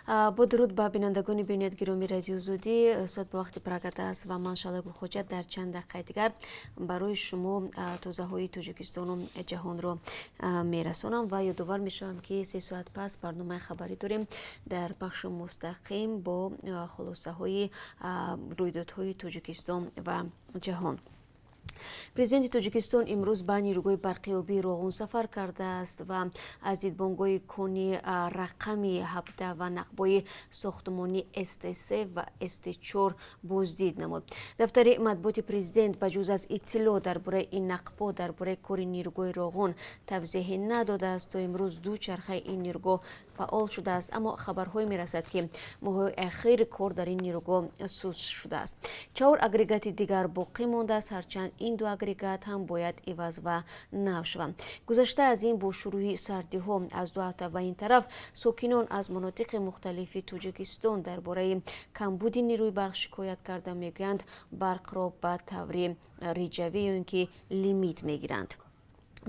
Бо дуруд ба бинандагони бениҳоят гиромии Радиои Озодӣ. Соат ба вақти Прага аст ва ман, Шаҳло Гулхоҷа, дар чанд дақиқаи дигар барои шумо тозаҳои Тоҷикистону ҷаҳонро мерасонам ва ёдовар мешавам, ки 3 соат пас барномаи хабарӣ дорем дар пахши мустақим бо хулосаҳои рӯйдодҳои Тоҷикистон ва ҷаҳон. Президенти Тоҷикистон имрӯз ба нерӯгоҳи барқи обии Роғун сафар кардааст ва аз дидбонгоҳи кони рақами 17 ва нақбои сохтмонии СТ3 ва СТ4 боздид намуд. Дафтари матбуоти президент ба ҷуз аз иттилоъ дар бораи ин нақбо дар бораи кори нерӯгоҳи Роғун тавзеҳе надодааст. То имрӯз ду чархаи ин нерӯгоҳ фаъол шудааст, аммо хабарҳое мерасад, ки моҳҳои ахир кор дар ин нерӯгоҳ суст шудааст. Чаҳор агрегати дигар боқӣ мондааст, ҳарчанд ин ду агрегат ҳам бояд иваз ва нав шаванд. Гузашта аз ин, бо шурӯъи сардиҳо аз 2 ҳафта ба ин тараф сокинон аз манотиқи мухталифи Тоҷикистон дар бораи камбуди нерӯи барқ шикоят карда, мегӯянд, барқро ба таври реҷавӣ ё ин ки лимит мегиранд.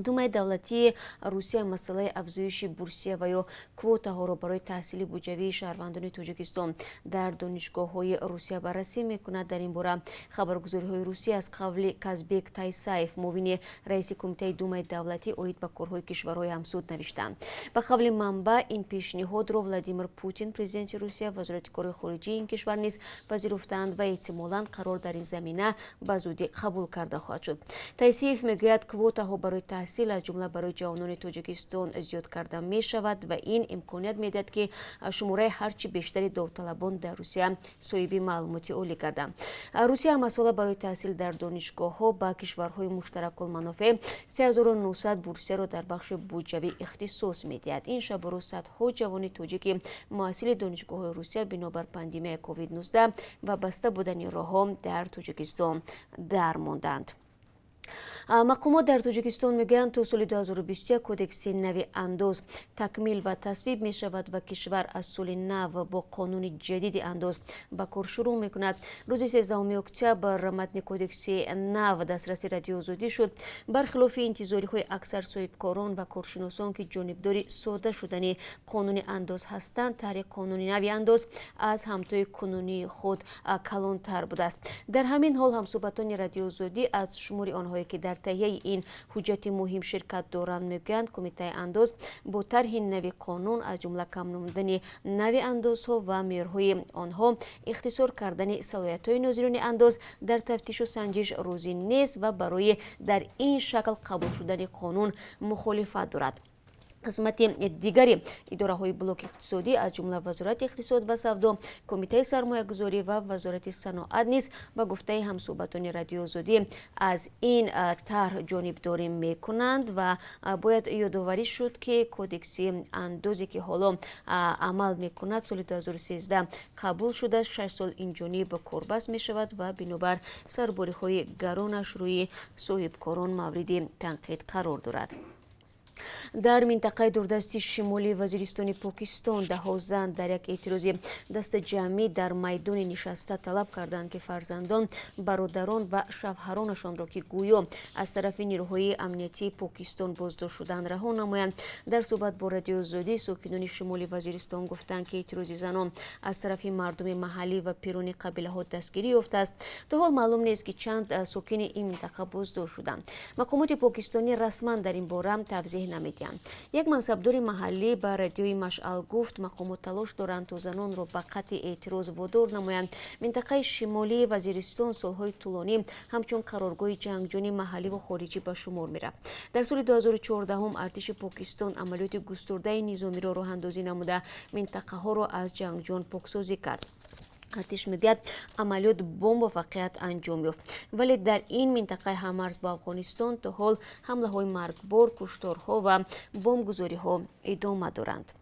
Думаи давлатии Русия масъалаи афзоиши бурсия ва ё квотаҳоро барои таҳсили буҷавии шаҳрвандони Тоҷикистон дар донишгоҳҳои Русия баррасӣ мекунад. Дар ин бора хабаргузориҳои Русия аз қавли Казбек Тайсаев, муовини раиси кумитаи Думаи давлатӣ оид ба корҳои кишварҳои ҳамсуд, навиштанд. Ба қавли манбаъ, ин пешниҳодро Владимир Путин, президенти Русия, вазорати корҳои хориҷии ин кишвар низ пазируфтаанд ва эҳтимолан қарор дар ин замина ба зудӣ қабул карда хоҳад шуд. Тайсиев мегӯяд, квотаҳо барои таҳсил, аз ҷумла барои ҷавонони Тоҷикистон, зиёд карда мешавад ва ин имконият медиҳад, ки шумораи ҳарчи бештари довталабон дар Русия соҳиби маълумоти олӣ гарданд. Русия ҳамасола барои таҳсил дар донишгоҳҳо ба кишварҳои муштаракулманофеъ 3900 бурсияро дар бахши буҷавӣ ихтисос медиҳад. Ин шабу рӯз садҳо ҷавони тоҷики муҳассили донишгоҳҳои Русия бинобар пандемияи COVID-19 ва баста будани роҳҳо дар Тоҷикистон дармонданд. Мақомот дар Тоҷикистон мегӯянд, то соли 2021 кодекси нави андоз такмил ва тасвиб мешавад ва кишвар аз соли нав бо қонуни ҷадиди андоз ба кор шурӯъ мекунад. Рӯзи 13 октябр матни кодекси нав дастраси Радиои Озодӣ шуд. Бархилофи интизориҳои аксар соҳибкорон ва коршиносон, ки ҷонибдори сода шудани қонуни андоз ҳастанд, тарҳи қонуни нави андоз аз ҳамтои кунунии худ калонтар будааст. Дар ҳамин ҳол, ҳамсӯҳбатони Радиои Озодӣ аз шумори онҳое, ки дар таҳияи ин ҳуҷҷати муҳим ширкат доранд, мегӯянд, кумитаи андоз бо тарҳи нави қонун, аз ҷумла кам намудани нави андозҳо ва меъёрҳои онҳо, ихтисор кардани салоҳиятҳои нозирони андоз дар тафтишу санҷиш розӣ нест ва барои дар ин шакл қабул шудани қонун мухолифат дорад. Қисмати дигари идораҳои блоки иқтисодӣ, аз ҷумла Вазорати иқтисод ва савдо, Кумитаи сармоягузорӣ ва Вазорати саноат низ, ба гуфтаи ҳамсӯҳбатони Радиои Озодӣ, аз ин тарҳ ҷонибдорӣ мекунанд. Ва бояд ёдоварӣ шуд, ки кодекси андозе, ки ҳоло амал мекунад, соли 2013 қабул шуда, 6 сол инҷониб корбаст мешавад ва бинобар сарбориҳои гаронаш рӯи соҳибкорон мавриди танқид қарор дорад. Дар минтақаи дурдасти шимолии Вазиристони Покистон даҳҳо зан дар як эътирози дастаҷамъӣ дар майдони нишаста талаб карданд, ки фарзандон, бародарон ва шавҳаронашонро, ки гӯё аз тарафи нерӯҳои амниятии Покистон боздошт шуданд, раҳо намоянд. Дар суҳбат бо Радиои Озодӣ сокинони шимоли Вазиристон гуфтанд, ки эътирози занон аз тарафи мардуми маҳаллӣ ва пирони қабилаҳо дастгирӣ ёфтааст. То ҳол маълум нест, ки чанд сокини ин минтақа боздошт шуданд. Мақомоти покистонӣ расман дар ин бора тавзеҳ намедиҳанд. Як мансабдори маҳаллӣ ба радиои Машъал гуфт, мақомот талош доранд, то занонро ба қатъи эътироз водор намоянд. Минтақаи шимолии Вазиристон солҳои тӯлонӣ ҳамчун қароргоҳи ҷангҷӯёни маҳалливу хориҷӣ ба шумор мерафт. Дар соли 2014 артиши Покистон амалиёти густурдаи низомиро роҳандозӣ намуда, минтақаҳоро аз ҷангҷӯён поксозӣ кард. Артиш мегӯяд, амалиёт бо муваффақият анҷом ёфт, вале дар ин минтақаи ҳаммарз бо Афғонистон то ҳол ҳамлаҳои маргбор, кушторҳо ва бомбгузориҳо идома доранд.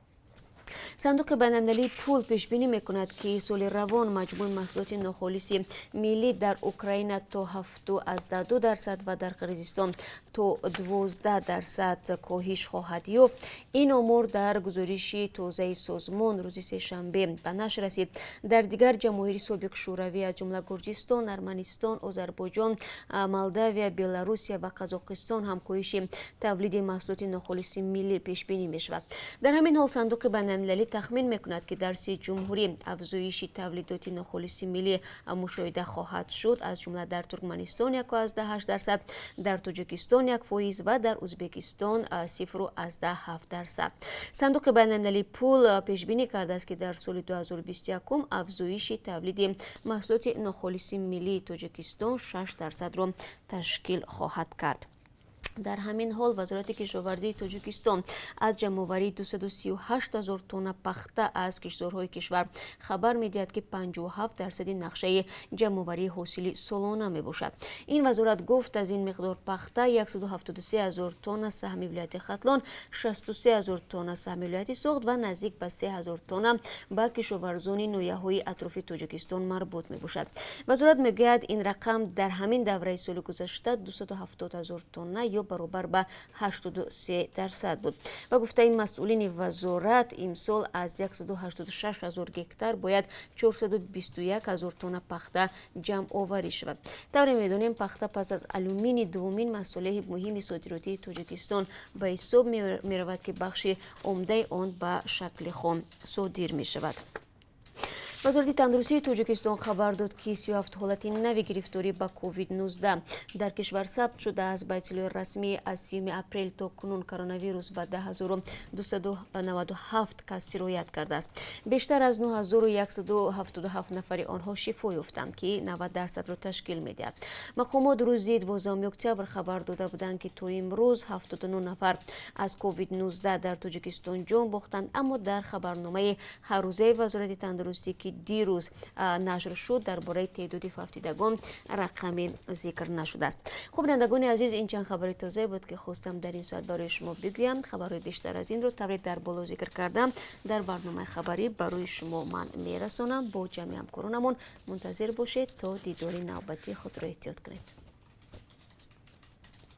Сандуқи байналмилалии пул пешбинӣ мекунад, ки соли равон маҷмӯи маҳсулоти нохолиси миллӣ дар Украина то 7,2% ва дар Қирғизистон то 12% коҳиш хоҳад ёфт. Ин омор дар гузориши тозаи созмон рӯзи сешанбе ба нашр расид. Дар дигар ҷамоҳири собиқ Шӯравӣ, аз ҷумла Гурҷистон, Арманистон, Озарбойҷон, Молдавия, Беларусия ва Қазоқистон ҳам коҳиши тавлиди маҳсулоти нохолиси миллӣ пешбинӣ мешавад. Дар ҳамин ҳол, Сандуқи байналмилалии Байналмилалӣ тахмин мекунад, ки дар се ҷумҳурӣ афзоиши тавлидоти нохолиси миллӣ мушоҳида хоҳад шуд, аз ҷумла дар Туркманистон 1,8%, дар Тоҷикистон 1% ва дар Ӯзбекистон 0,7%. Сандуқи байналмилалии пул пешбинӣ кардааст, ки дар соли 2021 афзоиши тавлиди маҳсулоти нохолиси миллии Тоҷикистон 6%-ро ташкил хоҳад кард. Дар ҳамин ҳол, Вазорати кишоварзии Тоҷикистон аз ҷамъоварии 238 ҳазор тонна пахта аз киштзорҳои кишвар хабар медиҳад, ки 57% нақшаи ҷамъоварии ҳосили солона мебошад. Ин вазорат гуфт, аз ин миқдор пахта 173 ҳазор тонна саҳми вилояти Хатлон, 63 ҳазор тонна саҳми вилояти Суғд ва наздик ба 3 ҳазор тонна ба кишоварзони ноҳияҳои атрофи Тоҷикистон марбут мебошад. Вазорат мегӯяд, ин рақам дар ҳамин давраи соли гузашта 270 ҳазор тонна ё баробар ба 83% буд. Ба гуфтаи масъулини вазорат, имсол аз 186 ҳазор гектар бояд 421 ҳазор тонна пахта ҷамъоварӣ шавад. Тавре медонем, пахта пас аз алюминий дуввумин маҳсулоти муҳими содиротии Тоҷикистон ба ҳисоб меравад, ки бахши умдаи он ба шакли хом содир мешавад. Вазорати тандурустии Тоҷикистон хабар дод, ки 37 ҳолати нави гирифторӣ ба COVID-19 дар кишвар сабт шудааст. Ба иттилои расмӣ, аз 30 апрел то кунун коронавирус ба 10 297 кас сироят кардааст. Бештар аз 9177 нафари онҳо шифо ёфтанд, ки 90%-ро ташкил медиҳад. Мақомот рӯзи 12 октябр хабар дода буданд, ки то имрӯз 79 нафар аз COVID-19 дар Тоҷикистон ҷон бохтанд, аммо дар хабарномаи ҳаррӯзаи Вазорати тандурустӣ, ки дирӯз нашр шуд, дар бораи теъдоди фавтидагон рақаме зикр нашудааст. Хуб, бинандагони азиз, ин чанд хабари тозае буд, ки хостам дар ин соат барои шумо бигӯям. Хабарҳои бештар аз инро, тавре дар боло зикр кардам, дар барномаи хабарӣ барои шумо ман мерасонам. Бо ҷамъи ҳамкоронамон мунтазир бошед то дидори навбатӣ. Худро эҳтиёт кунед.